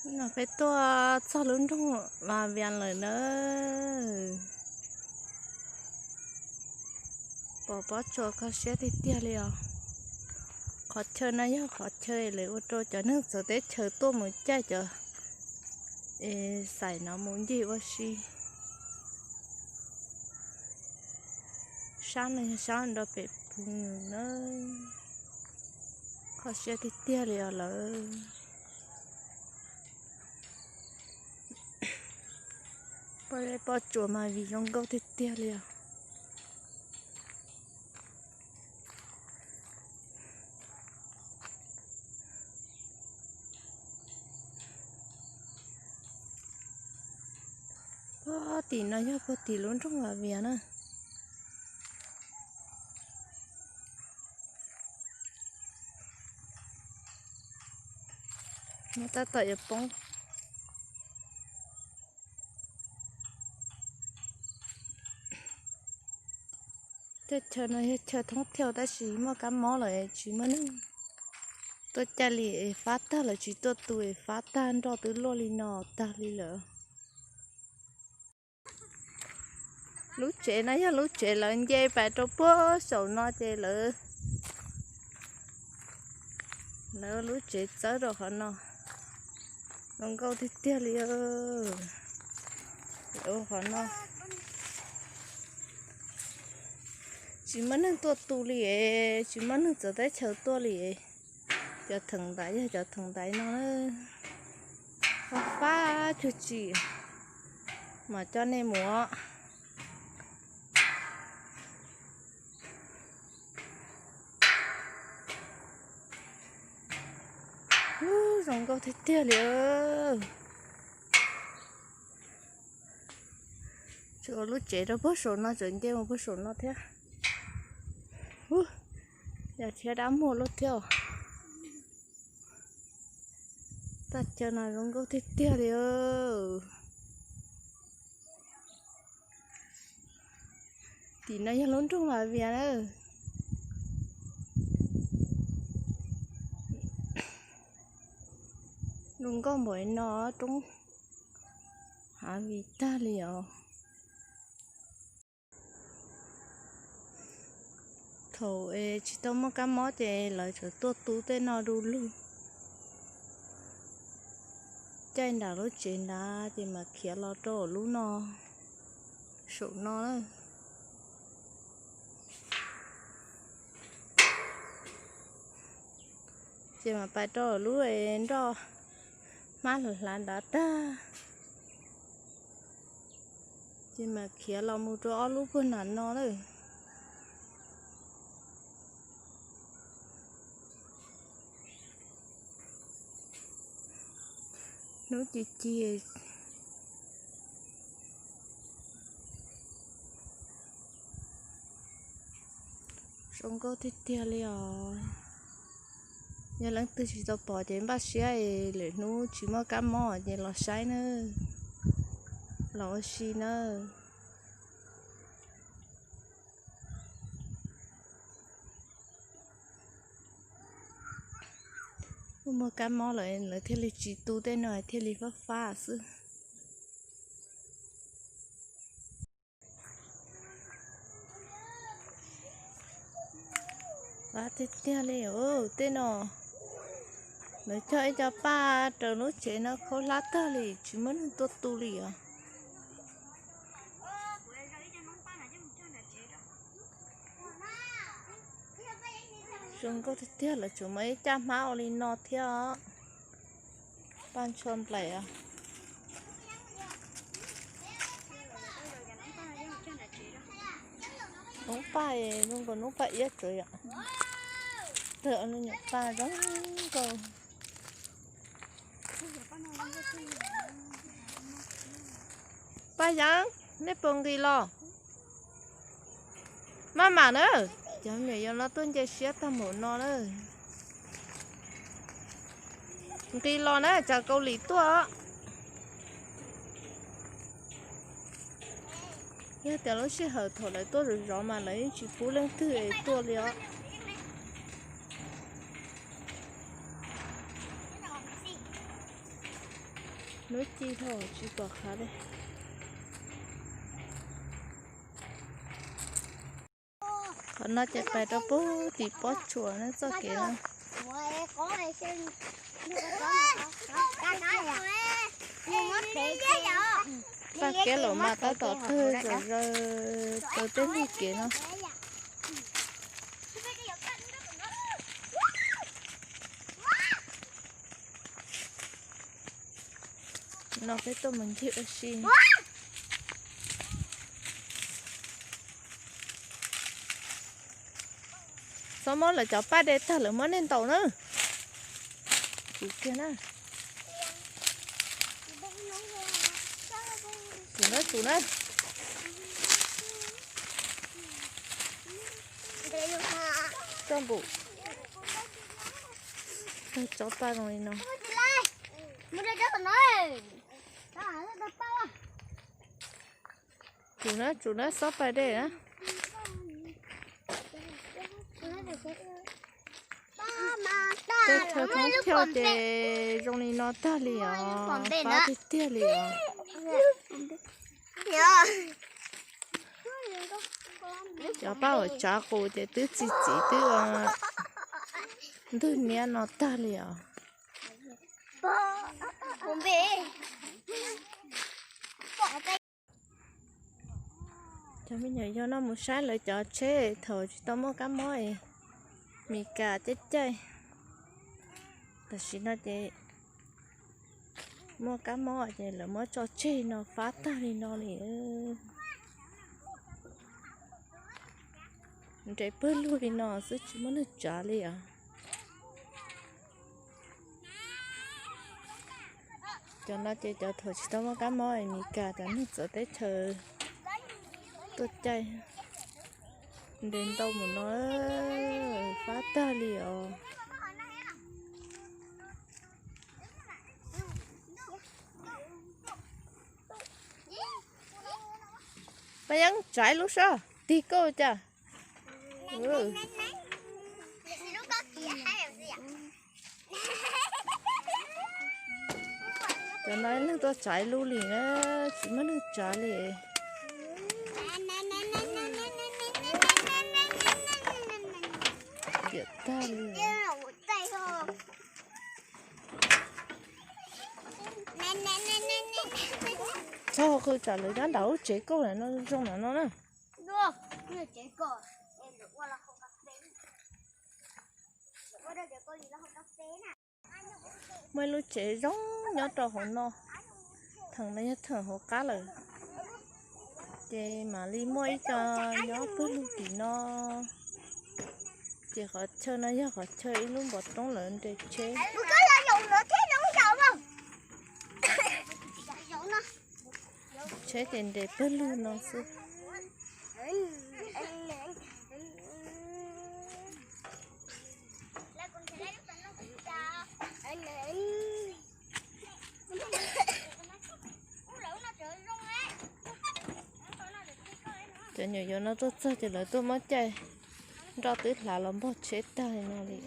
No peb tuaj txog lub nroog Vas Vias lawm nawb. Pom pob tsuas kho siab tiag tiag li os. Qhov chaw no yog qhov chaw lawv ua rau cov neeg txawv teb chaws tuaj mus caij cov xaim no mus ncig ua si. Sab no yog sab nrog pem puv nws na. Kho siab tiag tiag li os lawv. Pob zeb pob tsuas mas vim zoo nkauj tiag tiag li os. Puag tim no yog puag tim lub nroog Vas Vias na. No tab tom yuav poob. Tej chaw no yog chaw thoob thiaus tab sis muaj kab mob lawm tsis muaj neeg tuaj caij li es fab tag lawm, tsis tuaj tu es fab tag, nroj twb luaj li no tag li lawm. Lub tsev no yog lub tsev lawv nce pais rau puag saum no ces lawv, lawv lub tsev txawb rau qhov no. Zoo nkauj tiag tiag li. Lawv ua qhov no tsis muaj neeg tuaj tu li es, tsis muaj neeg txawv teb chaws tuaj li es. Cov theem ntaiv yog cov theem ntaiv no na. Fab fab cuag tsi, mam coj nej mus. Ub, zoo nkauj tiag tiag li. Tseem ua lub tsev rau puag saum no, tseem nce mus puag saum no thiab. Ub, yog thiab dab muag lub thiab. Txoj chaw no zoo nkauj tiag tiag li. Tim no yog lub nroog Hav Vias na. Zoo nkauj npaum no, roob Hav Vias tag li os. Thaum es tsis tau muaj kab mob ces lawv tsuas tuaj tu tej no du lug, caij nram lub tsev nrad ces mam khiav los rau lub no, saum no na. Ces mam pais rau lub nroj hmab hlav hlav nrad tag, ces mam khiav los mus rau ob lub puag nram no na. Hnub ci ci. Zoo nkauj tiag tiag li os. Yog leej twg tsis tau pom ces npaj siab es lwm hnub tsis muaj kab mob ces los saib nawb, los ua si nawb. Muaj muaj kab mob lawm lawv thiaj li tsis tu tej no, thiaj li fab fab xwb. Fab tiag tiag li. Tej no lawv cog ib co paj raws lub tsev no khaub hlab tag li, tsis muaj neeg tuaj tu li os. Zoo nkauj tiag tiag, lawv tsuas muaj ib caj hmab ua li no thiab os. Paj ntsho nplaim os. Noob paj zoo nkaus noob paj iab tsuav yom. Tawg me nyuam paj zoo nkauj. Paj Yeeb, nej puas nqis los? Maj mam na, cov me nyuam yaus no tuaj nce siab tag npaum no na. Nqis los na, tsam Kaus Lim tuaj. Yog tias lub sij hawm thaum lawv tuaj zov zov mas lawv yeej tsis pub leej twg es tuaj li os. Hnub ci dhau tsis pom qhov li. Qhov no ces pais rau pem tim pob tsuas na txoj kev no. Faj kiab los mas tab tom tawg zawm zawg rau tej lub kev no. No peb tuaj mus ncig ua si. Txhob muab lawv cov paj de tag lawv muab nej ntaus na. Tsum kiag na. Tsum na, tsum na. Txoj npum tawg tsob paj zoo li no. Tsum na, tsum na, xob paj dej na. Tej chaw thoob thiauj ces zoo li no tag li os, fab tiag tiag li os. Cov paj uas tsav qus ces twb txi txiv twb ua ntwg niab no tag li os. Cov me nyuam yaus no mus saib lawv cov tsheb thaum tsis tau muaj kab mob es Mes Kas caij caij. Tam sim no ces muaj kab mob ces lawv muab tso tseg no fab tag li no li. Nres pawg lug li no xwb tsis muaj neeg tsav li os. Cov no ces cov thaum tsis tau muaj kab mob Mes Kas cov neeg txawv teb chaws tuaj caij. Nres ntau mus no fab tag li os. Paj Yeeb, tsav ib lub soj tig koj cas. Cov no ib leeg tuaj tsav ib lub li na, tsis muaj neeg tsav li. Diam tag li. Txog qw tsam lawv nyob nram lub tsev kauj no zoo nram no na. Muaj ib lub tsev zoo nyob rau hauv no, theem no yog theem hauv qab lawm. Ces mam li muaj ib co nyob pawg lug tim no. Ces qhov chaw no yog qhov chaw ib lub npov roob lawv nres tsheb. Tsheb ces nres pawg lug no xwb. Cov nyuam yaus no tuaj txog ces lawv tuaj muab caij nroj twb hlav los npog tsheb tag li no li.